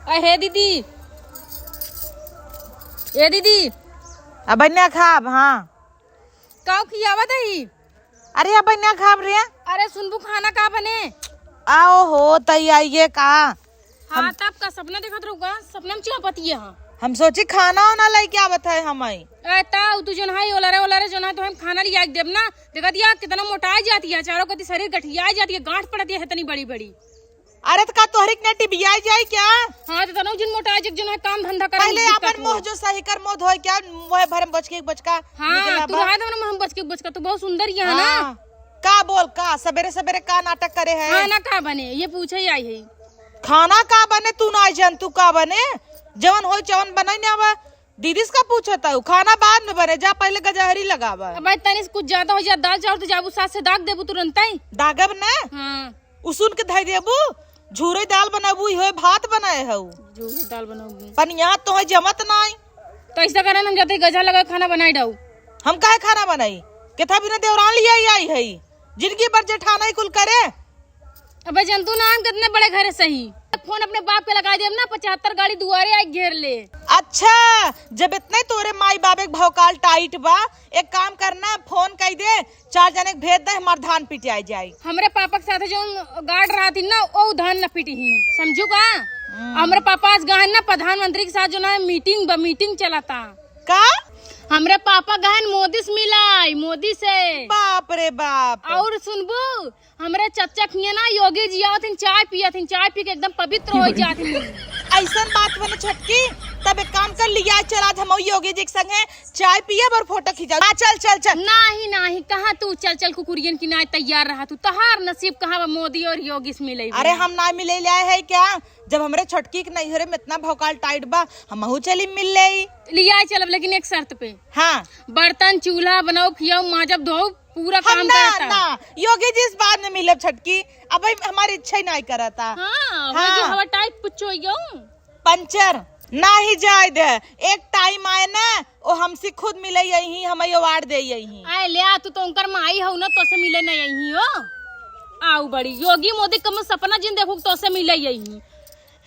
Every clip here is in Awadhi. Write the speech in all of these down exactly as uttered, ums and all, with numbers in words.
अहे दीदी, ए दीदी। अब बन्या खाब, हाँ। काउ खियावत हई? अरे अब बन्या खाब रे। अरे सुनबू, खाना का बने? आओ हो, तई आइए का? हाँ, हम तब का सपना देखत रहू का? सपना में चिल्लापतिया हाँ। हम सोची खाना वाना लेके आवत है हम आई। ए, ताऊ, तू जोन है, ओलरे, ओलरे जोन है, तो हम खाना लिया के देब ना। देखत या, कितना मोटाई जाती है, चारों कती शरीर गठियाई जाती है, गांठ पड़ती है इतनी बड़ी बड़ी। अरे, त का तोहरी के टिबियाई जाई क्या? हाँ, त तनौ जिन मोटाई, जिन है काम धंधा करे, पहले दिक्कत आपन हो। मुँह जो सही कर, मुँह धोए क्या, मुँह भरे में बचके बचका हाँ, निकला तू बा। रहा था ना, हम बचके बचका, तू बहुत सुंदर ही है ना। हाँ। का बोल, का सबेरे सबेरे का नाटक करे है? खाना का बने, ये पूछे ही आई है। खाना का बने, तू ना जान, तू का बने, जवन होई चवन बनाई ना बा। दीदी से का पूछत हऊ? खाना बाद में बने, जा पहले गजहरी लगावा। अब भाई तनी से कुछ ज्यादा हो जाए, दाल चाउर तो जाबू साथ से दाग देबू तुरंत ही। दागब ना? हाँ। उसुन के धई देबू, झूरे दाल बनाबू, इहो भात बनाए हऊ। झूरे दाल बनाबू। पनिया तो है जमत नाई। तो ऐसा करे ना, हम जाते गजहर लगा खाना बनाई डाऊ। हम काहे खाना बनाई? केथा बिना देवरान लिया ही आई है। जिंदगी भर जेठाना ही कुल करे। अबे जंतु ना, हम कितने बड़े घरे सही। फोन अपने बाप के लगा देब ना, पचहत्तर गाड़ी दुआरे आई घेर ले। अच्छा, जब इतने तोरे माई बाप एक भौकाल टाइट बा, एक काम करना, फोन कई दे, चार जने के भेज दे, हमार धान पिटियाई जाई। हमरे पापा के साथ जौन गार्ड रहती ना, ओ धान न पिटी ही, समझू का? हम्म। हमरे पापा आज गहन ना प्रधानमंत्री के साथ जो ना मीटिंग बा, मीटिंग चलता। का? हमरे पापा गहन मोदी से मिलाई, मोदी से। बाप रे बाप। और सुनबू, हमरे चच्चा खिया ना योगी जी आवत हिन, चाय पियत हिन, चाय पी के एकदम पवित्र हो जात हिन। ऐसन बात बने छोटकी, तब एक काम कर लिया, चल आज हम योगी जी के संगे चाय पियब और फोटो खिंचाओ। हाँ, चल, चल, चल। नाही, नाही, कहाँ तू चल, चल कुकुरियन की नाय तैयार रहा तू। तहार नसीब कहाँ बा मोदी और योगी से मिले अरे, बिना? हम ना मिले ले आए है क्या? जब हमरे छोटकी के नैहरे में इतना भौकाल टाइट बा, हमहू चली मिल ले। लिया चलब, लेकिन एक शर्त पे। हाँ। बर्तन, चूल्हा बनाओ, खियाओ, माजब, धोओ, पूरा हम काम ना, करता। ना, योगी जी से बाद में मिलब छटकी, अब हमारी इच्छा ही नहीं करता। हाँ, हाँ। जो हवा टाइट पुच्छो यो। पंचर, ना ही जाए दे, एक टाइम आए ना, ओ हमसे खुद मिले यही, हमें अवार्ड दे यही। आए ले आ, तू तो उनकर माई हऊ ना, तोसे मिले नहीं यही हो। आऊ बड़ी योगी मोदी कम सपना जिन देखू, तोसे मिले यही।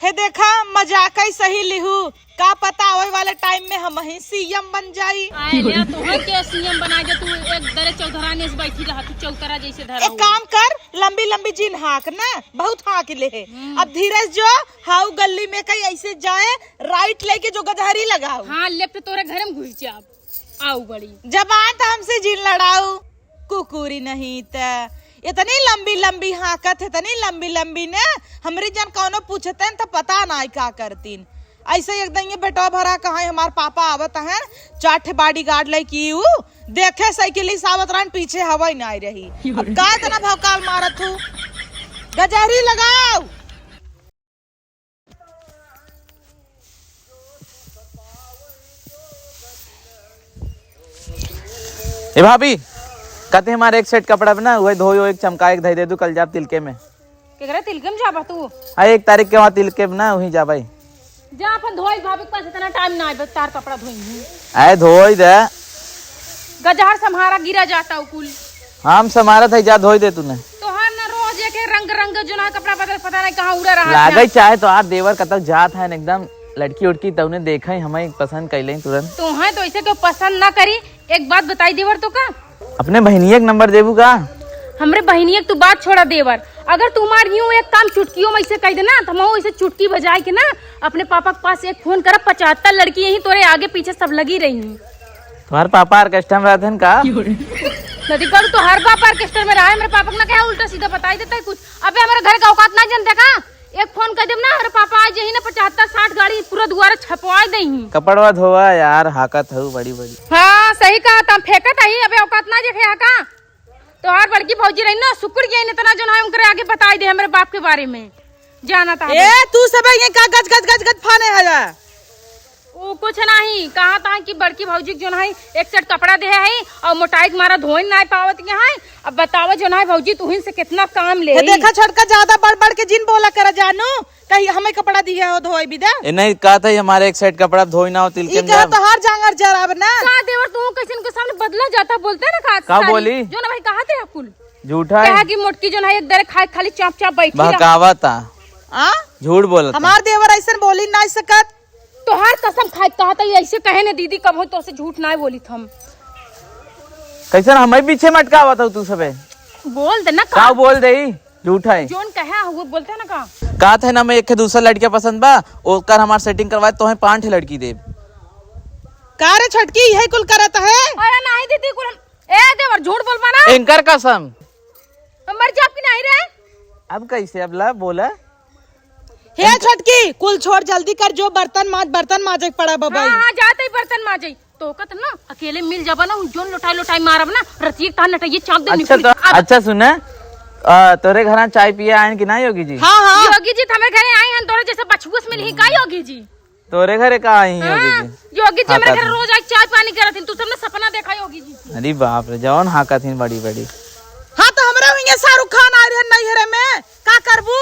हे देखा, मजाक ही सही लिहू, का पता आवे वाले टाइम में हम ही सीएम बन जाई। आए ले, तोहर के सीएम बना दे, तू एक दरे चौधरानी से बैठी रहा, तू चौतरा जैसे धरा एक हुआ। काम कर, लंबी लंबी जिन हाँक ना, बहुत हाँक ले है। हम्म। अब धीरे से जो, हाउ गली में कहीं ऐसे जाए, राइट लेके जो गजहरी लगाओ। हाँ, लेफ्ट तोरे घर में घुस जाब। आऊ बड़ी। जबान त हमसे जिन लड़ाऊ, कुकुरी नहीं त। इतनी लंबी लंबी हाँकत है, इतनी लंबी लंबी ने, हमरी जन कौनो पूछते न त पता नाई का करतीन। ऐसे एक दिन ये बेटवा भरा कहाँ हमार पापा आवत हैं, चार ठे बॉडीगार्ड लेके ऊ, देखे साइकिल से आवत रहन, पीछे हवा ही नाई रही। अब का इतना भौकाल मारत हूँ? गजहरी लगाओ। ए भाभी, कहते हमारे एक सेट कपड़ा बना, वही धोयो, एक चमका, एक धई दे दू, कल जाब तिलके में। केकरे तिलके में जाबा तू? हाँ, एक तारीख के वहाँ तिलके में ना, वहीं जाबा ही। जा अपन धोई, भाभी के पास इतना टाइम ना आए, तार कपड़ा धोई। आए धोई दे। गजहर सम्हारा गिरा जाता उ कुल। हम सम्हारत है, जा धोई दे तूने। तोहार ना रोज एक रंग रंग जो ना कपड़ा बदल, पता नहीं कहाँ उड़ा रहा लागे है। चाहे तो आर देवर कतक जात है एकदम लड़की उड़की तौने देखा ही हमें पसंद कैले तुरंत। तोहे तो ऐसे क्यों पसंद ना करी, एक बात बताई देवर तो का? अपने बहिनिया के नंबर देबू का? हमरे बहिनिया के तू बात छोड़ा देवर, अगर तू हमार यूं एक काम चुटकियों में ऐसे कह देना तो हम ऐसे चुटकी बजाए के ना अपने पापा के पास एक फोन करब, पचहत्तर लड़की यहीं तोरे आगे पीछे सब लगी रही। तुम्हारे पापा ऑर्केस्ट्रा में रहते हैं का? नदी करू तो हर बाप ऑर्केस्ट्रा में रहा है। मेरे पापा को ना कहा उल्टा सीधा बताई देता है कुछ। अबे हमारे घर का औकात ना जानते का? एक फोन कर देब ना, अरे पापा आज यही ना पचहत्तर साठ गाड़ी पूरा दुआरा छपवा देही। कपड़वा धोवा यार, हाकत हऊ बड़ी बड़ी। हाँ सही कहा, तम फेंकत ही, अबे औकात ना देखे हा का? तोहार बड़की भौजी रही ना, सुकुर गई इतना जो ना उनकरे आगे बताई दे हमरे बाप के बारे में। जाना था ए, तू सब ये का गज गज गज गज फाने है? उ कुछ नहीं, कहा था कि बड़की भौजी के जोन है एक सेट कपड़ा दे है और मोटाई के मारा धोइन नाई पावत के है। अब बतावा जोन है भौजी तुहिन से कितना काम ले हे ही। देखा छोटका, ज्यादा बढ़ बढ़ के जिन बोला करा जानू, कहीं हमें कपड़ा दिए हो धोए भी दे। ए नहीं, कहा था हमारे एक सेट कपड़ा धोई ना हो तिलके ई में कहा जाब। तो हर जांगर जराब ना। का देवर तू कैसे उनके सामने बदला जाता बोलते ना का का सारी। बोली? जो ना भाई कहा थे कुल। झूठा है। कहा कि मोटकी जो ना एक दरे खाए खाली चाप चाप बैठी रहा। बहकावा था। आ? झूठ बोलत है। हमार देवर ऐसन बोली ना सकत। तोहार कसम खाए कहत है, ऐसे कहे ने दीदी, कबहूँ तोसे झूठ ना बोलित हम। कैसन हमें पीछे मटकावत हो तू सबे? बोल दे ना का का। बोल दे, झूठ है। जोन कहे वो बोलते हैं ना का। कहत है ना, मैं एक दूसरा लड़किया पसंद बा, ओकर हमार setting करवाए, तोहे पाँच ठे लड़की देब। का रे छोटकी, यही कुल करत है? अरे नहीं दीदी, कुल हम, ए देवर, झूठ बोलबा ना। इनकर कसम। हम मर जाब कि नहीं रे? अब कैसे, अब ला बोला। हे छोटकी, कुल छोड़, जल्दी कर, जो बर्तन माज, बर्तन माजे के पड़ा बा भाई। हाँ, हाँ, जाते ही बर्तन माजे। तो कहत ना, अकेले मिल जाबा ना, जोन लोटाई लोटाई मारब ना, रतिये तान नटइये चाप दे अच्छा, निकल। तो अब अच्छा सुने, आ, तोरे घरा चाय पिए आयन कि ना योगी जी? हाँ, हाँ। योगी जी तो हमारे घरे आई हैं, तोरे जैसे बछुआ से मिली का योगी जी? तोरे घरे का आई हैं योगी हाँ, जी? योगी जी हाँ, हमारे कहत घर हैं। रोज आई चाय पानी करत हैं, तू सबने सपना देखा योगी जी से। अरे बाप रे, जौन हाँकत हैं बड़ी बड़ी। हाँ, तो हमरा हुइया शाहरुख खान आ रहे हैं नैहरे में, का करबू?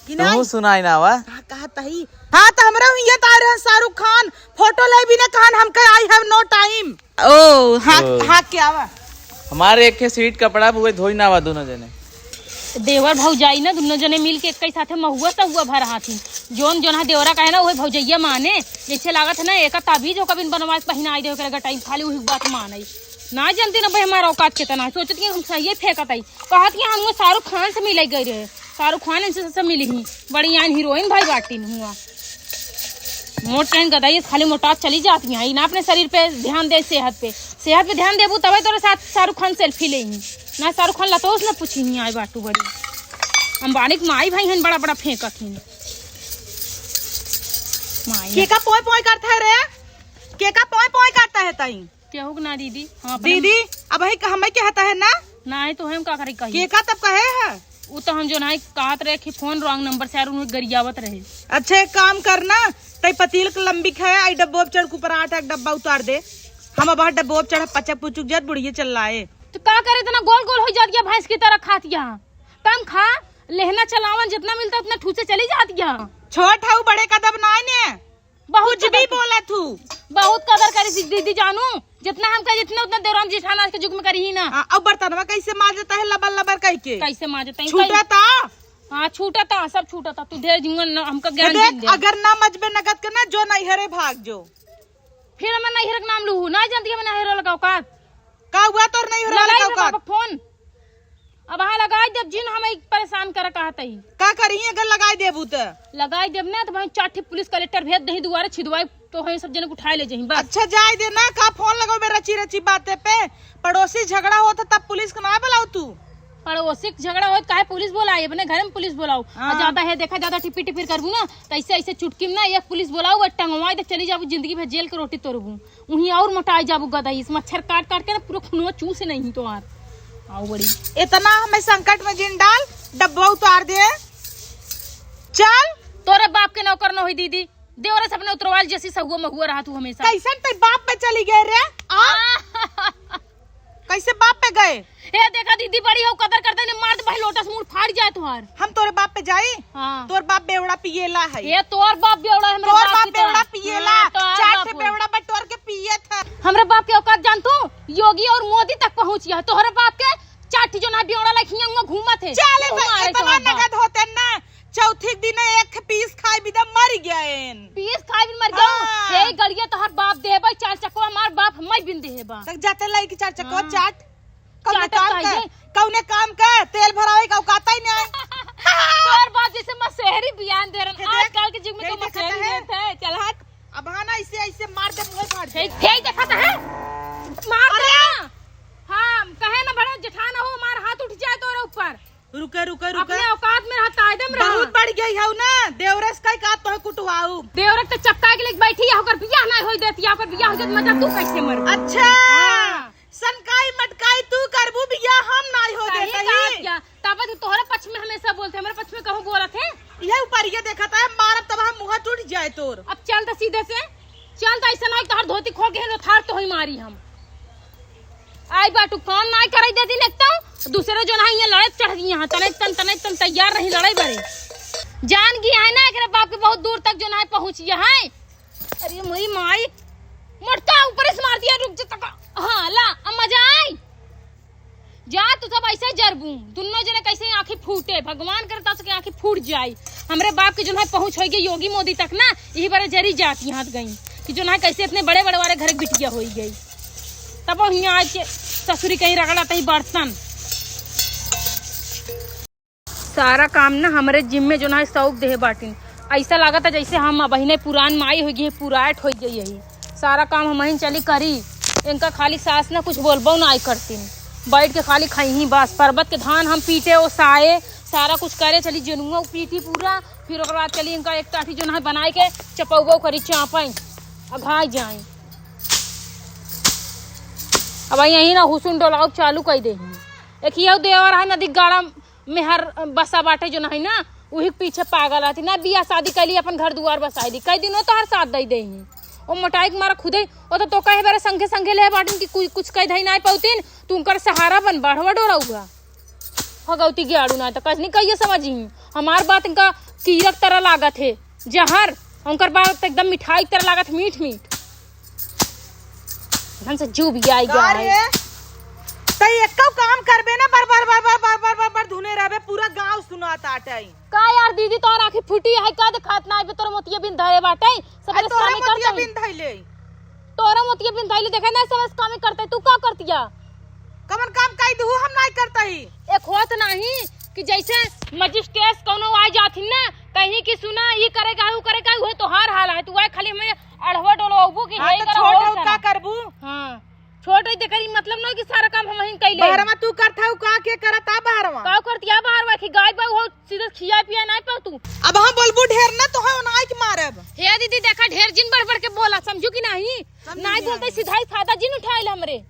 कि तू नहीं? सुनाई ना आवा। का कहत ही? हाँ, तो हमरा हुइया तो आ रहे हैं शाहरुख खान, फोटो ले भी ना कहन हमके I have no time। ओ, हाँ, ओ। हाँ, क्या आवा? हमारे एक ठे सीट कपड़ा, उहे धोई ना आवा दोनों जने। देवर भौजाई ना, दोनों जने मिल के एक ही साथे महुआ सहुआ भर हाथी। जोन, जोन है देवरा कहे ना, उहे भौजैया माने। जैसे लागत है ना, एका ताबीज हो कबिन बनवा के पहिनाई दे, ओकरे गटाई खाली उही बात माने। ना जानती ना भाई, हमारा औकात कितना है। सोचत कि हम सही फेंकत आई। कहत कि हम शाहरुख खान से मिले गए रहे। शाहरुख खान इनसे, से मिली ही। बड़ी यान हीरोइन भाई बाटिन हुआ। मोट कहीं गदाई खाली मोटा चली जाती हैं। ई ना अपने शरीर पे ध्यान दे, सेहत पे। सेहत पे ध्यान देबू तबे तोरे साथ शाहरुख खान selfie ले ही। ना शाहरुख खान लतोस ना पूछी ही आए बाटू बड़ी। अंबानी के माई भाई हन बड़ा बड़ा फेंकत ही। माई। के का पोय पोय करता है रे? के का पोय पोय करता है तई? केहू के ना दीदी, हम अपने दीदी, अब है हमें के हता है ना? ना है तो हम का करे कही? के का तब कहे है? उ तो हम जो ना कहत रहे कि फोन wrong number से यार उन्हें गरियावत रहे। अच्छा एक काम करना, तई पतील के लंबी खाए, आई डब्बो पे चढ़ के ऊपर आठ आठ डब्बा उतार दे। हम अब हर डब्बो पे चढ़ पचक पुचुक जात बुढ़िए चल लाए। तो का करे इतना गोल गोल हो जात गया भैंस की तरह खात गया। कम खा, लेहना चलावन जितना मिलता उतना ठूसे चली जात गया। छोट है बड़े कदम ना ने। बहुत कुछ भी कदर बोला तू। बहुत कदर करी थी दीदी जानू, जितना हम कहे जितना उतना देवरान जेठान आज के जुग में करी ही ना। हाँ, अब बर्तनवा कैसे माजता है लबर लबर कह के? कैसे माजता है? छूटता? हाँ, छूटता, सब छूटता। तू ढेर जुआ न, हमका ज्ञान देख, जिन दे। अगर ना मजबे नगद के ना, जो नैहरे भाग जो। फिर हम नैहर के नाम लूहू, ना जानती हम नैहर वाला का औकात। का हुआ तोर नैहर वाला लगाई का दे औकात? बाबा फोन। अब हाँ लगाई देब, जिन हम एक परेशान कर कहत ही। का करी अगर लगाई देबू त? लगाई देब ना त भाई चार ठे पुलिस कलेक्टर भेज दही दुआरे छिदवाई तो हम सब जने के उठाए ले जही बस। अच्छा जाए दे ना, का फोन लगाओ बे रची रची बातें पे। पड़ोसी झगड़ा होत तब पुलिस को ना बुलाओ तू? पड़ोसी के झगड़ा होत काहे पुलिस बोलाई? अपने घर में पुलिस बोलाओ। हाँ। और ज्यादा है देखा, ज्यादा टिपिर टिपिर करबू ना त ऐसे ऐसे चुटकी में ना एक पुलिस बोलाओ, टंगवाई दे, चली जाबू जिंदगी भर जेल के रोटी तोरबू। उहीं और मोटाई जाबू गदईस, मच्छर काट काट के ना पूरा खूनवा चूस नहीं तो यार। आओ बड़ी। इतना हमें संकट में जिन डाल, डब्बा उतार दे। चल। तोरे बाप के नौकर न होई दीदी, देवरे से अपने उतरवाल जैसी सहुआ महुआ रहा तू हमेशा। कैसन ते बाप पे चली गए रे? आ? कैसे बाप पे गए? ए देखा दीदी, बड़ी हो कदर करते ने मार दे भाई, लोटस मुंह फाड़ जाए तुहार। हम तोरे बाप पे जाई? हाँ। तोर बाप बेवड़ा पिएला है। ए तोर बाप बेवड़ा है, हमरा तोर बाप बाप की तरह। बेवड़ा पिएला। हाँ, तोर चार बाप ठे हो। बेवड़ा बटोर के पिए था। हमरा बाप के औकात जान तू? योगी और मोदी तक पहुंच गया। तोहरे बाप के चार ठे जो ना बेवड़ा लखिया हुआ घूमत है। चले तू भाई, मारे इतना तोहर बाप। नगद होते ना, चौथी के दिन एक पीस खाए बिदा मर गए। पीस खाए बिन मर गया? हाँ। हे गड़िया तोहर बाप देबे चार चकवा, हमार बाप हमार बिन देबा। तक जाते लाई की चार चकवा हाँ। चाट। कौने चाटत काम का, काहे? कौने काम का तेल भरावे का औकात ही नहीं। तोर बाप जैसे मसेहरी बियान दे रहन। ये देख, आजकल के युग में ये तो देखत मसेहरी है। देत है। चल हट। अब हाँ ना, इसे ऐसे मार दे, मुंह फाड़ दे। फेंक, फेंक देखत है। मार दे अरे! ना। हाँ, कहे ना बड़ा जेठान हो, हमार हाथ उठ जाए तोरे ऊपर। रुके, रुके, रुके। अपने औकात में रह, तायदे में रह। बहुत बढ़ गई है ना, देवरस का का तोहे कुटवाऊ। देवरस तो चपका के लेके बैठी है, ओकर बियाह नहीं होई देती है, ओकर बियाह हो जात मजा तू कैसे मर। अच्छा। हाँ। सनकाई मटकाई तू करबू बियाह, हम नाई हो सही देत कहा ही। क्या? तब तो तोहरे पक्ष में हमेशा बोलते, हमारे पक्ष में कहूँ बोलत है? ये ऊपर ये देखत है, मारब तब हम मुँह टूट जाए तोर। अब चल तो सीधे से, चल तो ऐसे ना तोहर धोती खोल के हेलो थार तो ही मारी हम। आई बाटू काम नाई कराई देती नेकता, दूसरे जो ना ये लड़े चढ़ गई यहाँ, तने तन, तने तन तैयार रही लड़ाई बरे। जान गई है ना, एकरे बाप के बहुत दूर तक जो ना पहुँच गया है। अरे मोरी माई, मोटका ऊपर से मार दिया, रुक जा तक। हाँ, ला, अब मजा आई। जा तू सब ऐसे जरबू, दुन्नो जने कैसे आँखी फूटे, भगवान करता सके आँखी फूट जाई। हमरे बाप के जो है पहुँच होई गई योगी मोदी तक ना, यही बारे जरी जाती हाथ गई कि जो है कैसे इतने बड़े बड़े वाले घर के बिटिया होई गई। तब हियाँ आज के ससुरी कहीं रगड़ा तहीं बर्तन। सारा काम ना हमरे जिम्मे जो ना सौंप देहे बाटिन। ऐसा लागत है जैसे हम अबहिने पुरान माई होइ गई, पुराट होइ गई यही। सारा काम हमहिन चली करी, इनका खाली सास ना कुछ बोलबो ना आई करतीन। बैठ के खाली खइही बस। परबत के धान हम पीटे ओसाए, सारा कुछ करे चली, जनुआ पीटी पूरा, फिर ओकर बाद चली इनका एक टाठी जो ना बनाए के चपौबो करी, चापई, अघाई जाए। अब यही ना हुसुन डोलाओ चालू कर देही। एक ये देवर है नदी गाड़ा मेहर बसा बाटे जो नहीं ना, उही के पीछे पागल रहती ना। बियाह शादी कैली, अपन घर दुआर बसाई दी, कई दिन वो तोहर साथ दई देही। ओ मोटाई के मारा खुदे, ओ तो, तो कहे बेरे संगे संगे ले बाटिन कि कुछ, कुछ कह धई नाई पौतीन, तू उनकर सहारा बन, बढ़वा डोरा हुआ। भगवती गेड़ू ना तो कस नहीं कहिए समझी। हमार बात इनका कीरक तरह लागत है, जहर, उनकर बात एकदम मिठाई तरह लागत, मीठ मीठ। धन से जीव भी आई गया का है। रे? तई एक्को काम करबे ना, बर बर बर बर धुने रहबे, पूरा गांव सुनात आटे। का यार दीदी, तोहर आँखी फूटी है, का दिखात ना आइबे, तोर मोतिया बिन धरे बाटे, सब अरे तोहरे काम मोतिया करते। बिन धइले। तोहरे मोतिया बिन धइले, देखे ना सब काम करते, तू का करतिया? कमन काम कई दू हम नाई करता ही। एक होत नाही कि जैसे मजिस्ट्रेट कौनो आ जाथिन ना, कहीं कि सुना ई करे का, ऊ करे का, उहे तोहार हाल है। तू आए खाली हमें अढ़वा डोलवाबू कि हाँ, हे तो करा, छोट हो हो का करा। करबू? हाँ, छोट है तेकर ई मतलब ना कि सारा काम हमहिन कैले। बहरवा तू करत हऊ का, के करत आ बहरवा? का करतिया बहरवा कि गाय बा हो सीधा खिया पिया नाई पाऊ तू। अब हम बोलबू ढेर ना तो है ओनाई के मारब। हे दीदी देखा ढेर जिन बढ़ बढ़ के बोला, समझू कि नाही? समझ नाई गया। बोलते सीधा ही फायदा जिन उठाइल हमरे।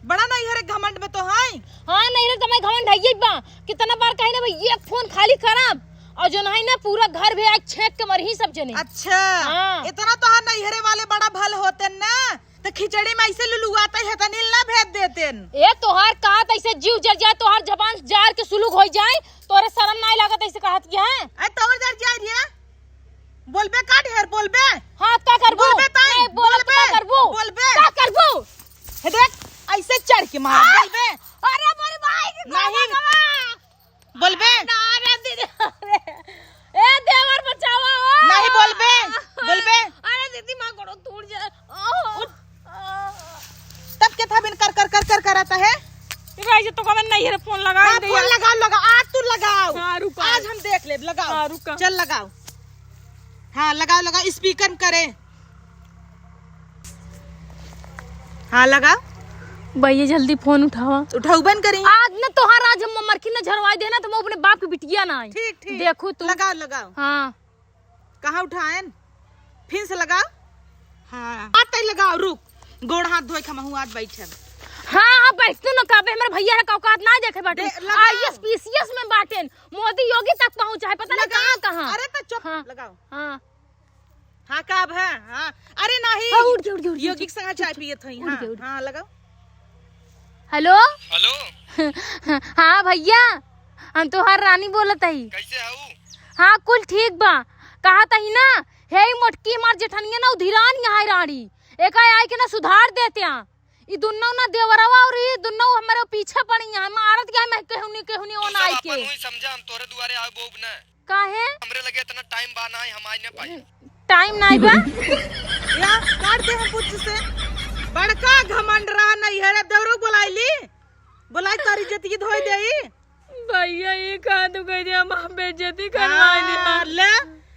बड़ा नैहरे घमंड में तो है। हाँ, नैहरे तो मैं घमंड है ये बा। कितना बार कहे ना भाई, एक फोन खाली करब और जो नहीं ना पूरा घर भी आज छेक के मरही सब जने। अच्छा, हाँ। इतना तो है नैहरे वाले बड़ा भल होते ना, तो खिचड़ी में ऐसे लुलुआते है तो नील ना भेज देते। ए तोहार कहत ऐसे जीव जर जाए, तोहार जबान जार के सुलुक हो जाए, तोरे शर्म नाई लागत ऐसे कहत के है? ए तोर जर जाए रे, बोलबे का ढेर बोलबे? हाँ, का करबू? बोलबे ताई, नहीं, बोलब तो बोलबे, का करबू? बोलबे। का करबू? हे देख, ऐसे चढ़ के मार आ! बोलबे। अरे मोरे भाई के नहीं। गोड़ लगवा। बोलबे। ना रे दीदी, अरे। ए देवर बचावा हो। नहीं बोलबे, बोलबे। अरे दीदी माँ गोड़ो टूट जाए। ओह। उठ। तब के था बिन कर, कर, कर, कर करता है? राइजे तो कमन नहीं है, फोन लगा हाँ, दे फोन यार। लगा, लगा, आज तू लगाओ। हाँ, रुका। आज हम देख लेब, लगाओ। हाँ, रुका। चल लगाओ। हाँ, लगाओ, लगाओ, स्पीकर में करे। हाँ, लगाओ। भैया, जल्दी फोन उठावा। उठाऊ बन करी। आज न तोहार, आज हम मरखी न झरवाई देना, तो मैं अपने बाप की बिटिया ना आई। ठीक, ठीक। देखू तू। लगाओ, लगाओ। हाँ। कहाँ उठाएन? फिर से लगाओ। हाँ। आते ही लगाओ, रुक। गोड़ हाथ धोए के हमहू आज बैठन। हाँ, हाँ, बैठ तू न कहबे, हमरे भैया रे औकात ना देखे बाटे। दे, लगाओ। आईएएस, पीसीएस में बाटेन। मोदी योगी तक पहुँचा है, पता नहीं लगाओ। कहाँ, कहाँ। अरे तो चुप, हाँ। लगाओ। हाँ। हाँ, का अब है? हाँ। अरे नहीं। हाँ, उठ गया, उठ गया, उठ गया, योगी के संग चाय पियत हई। उठ हाँ, गया, उठ गया। हाँ, लगाओ। हेलो। हेलो। हाँ भैया, हम तोहार रानी बोलत हई। कैसे हऊ? हाँ, कुल ठीक बा। कहत हई ना, हे ई मोटकी हमार जेठनिया ना उधिरान यहाँ रानी। एका आई के ना सुधार देते हैं। ई दुन्नो ना देवरवा और ई दुन्नो हमरे पीछे पड़ी हैं। हम आरत गए मैं केहुनी, केहुनी तू ओन सब आई के। अपन हुई समझा, हम तोरे दुआरे आए बोब ना। काहे? हमरे लगे इतना टाइम बा ना, हम आज ना पाई। टाइम नाई बा? या, काट दे हम पुच्छ से। बड़का घमंड रहा नहीं है रे, देवरू बोलाइली। बोलाई तारी इज्जत की धोई देई। भैया, ये का तू कह दिया, हम बेइज्जती करवा हाँ, लिया। ले,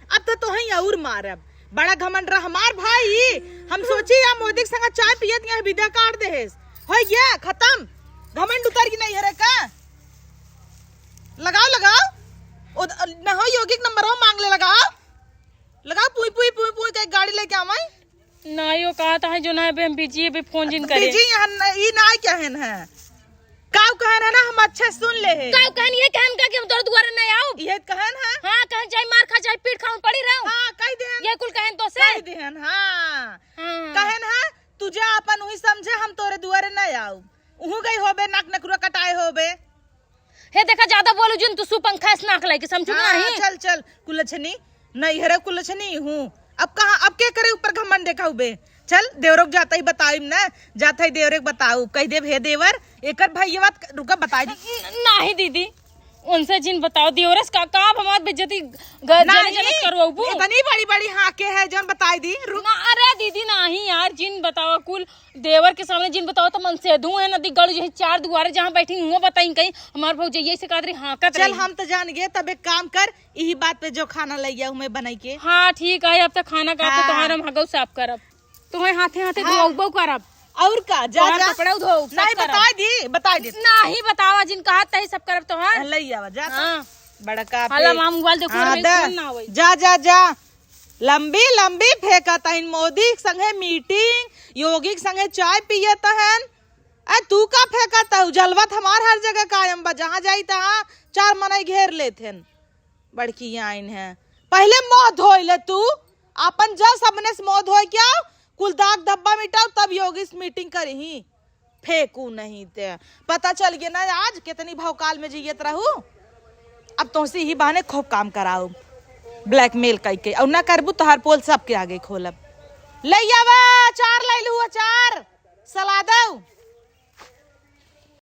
अब तो तोहई और मारब। बड़ा घमंड रहा हमार भाई। हम सोची या मोदी के संग चाय पियत यहाँ विदा काट देहेस। हो गया, खत्म। घमंड उतर की नहीं है रे का? लगाओ, लगाओ। ओ, न हो योगी के नंबरवा मांग ले, लगाओ। लगाओ, पुई, पुई, पुई, पुई, के गाड़ी लेके आवाई। नाई, वो कहत है जो ना, अबे हम बिजी, अबे फोन जिन करे। बिजी यहाँ न-, ई नाई कहन है। काऊ कहन है ना, हम अच्छे सुन ले है। काऊ कहन, ये कहन का कि हम तोर दुआरे नहीं आओ। ये कहन है? हाँ, कहन चाहे मार खा, चाहे पीट खा, हम पड़ी रहो। हाँ, कह देहन। ये कुल कहन तो से। कह देहन, हाँ। हाँ। कहन है, तू जा अपन उही समझे, हम तोरे दुआरे नहीं आओ। उहू गई होबे, नाक नकुरा कटाए होबे। हे देखा, ज्यादा बोलू जिन, तू सु पंखा से नाक लाइके समझू कि हाँ, नहीं? चल, चल, कुलछनी, नैहरे कुलछनी हूँ। अब कहाँ, अब के करे ऊपर घमंड देखा हुबे? चल, देवरो के जात ही बताइब ना, जात ही देवरे के बताऊ, कहि देब, "हे देवर, एकर भइया बात रुका बताई दी।" न-, नाही दीदी, उनसे जिन बताओ, देवरस का, का हमार बेइज्जती ग-, जने नहीं, जने करवाबू? इतनी बड़ी बड़ी हाँके है, जौन बताई दी, रुक। ना, अरे दीदी, नाही यार, जिन बताओ, कुल देवर के सामने जिन बताओ, तो मन से धुआं है, नदी गलू, यही चार दुआरे जहाँ बैठी, हुआं बताई कहीं, हमार भौजैया से कहत रही, हाँकत चल, रही। हम तो जान गए, तब एक काम कर, यही बात पे जो खाना लइ गया हूँ मैं बनाई के। हाँ, ठीक है, अब तो खाना का तो हाँ। तुम्हारा हम हगऊ साफ करब। तुम्हें हाथे हाथे हाँ। धोबो करब। और का, जा, तोहार जा। कपड़ा धोब, सब नहीं, करब। बताई दी, बताई दी। नाही बतावा, जिन कहत तही सब करब तोहार। लइ आवा, जा तो। हाँ। बड़का हला पे। माँ मोबाइल देखो, हाँ, मेरे दे। फोन ना आवे। जा, जा, जा। लंबी, लंबी फेंकत हइन, मोदी के संगे मीटिंग, योगी के संगे चाय पियत हन। ए, तू का फेंकत हऊ? जलवा त हमार हर जगह कायम बा, जहाँ जाई तहाँ चार मनई घेर लेत हन। बड़की आइन है, पहिले मुँह धोइ ले तू, आपन जा साबुने से मुँह धोइ के आओ, कुल दाग धब्बा मिटाओ, तब योगी से मीटिंग करिही। फेंकू नहीं ते, पता चल गया ना आज कितनी भौकाल में जियत रहू। अब तोहसे ही बहाने खूब काम कराऊ, ब्लैकमेल कइ के, और ना करबू तोहार पोल सबके आगे खोलब। लइ आवा, अचार लइ लू, अचार, सलादऊ।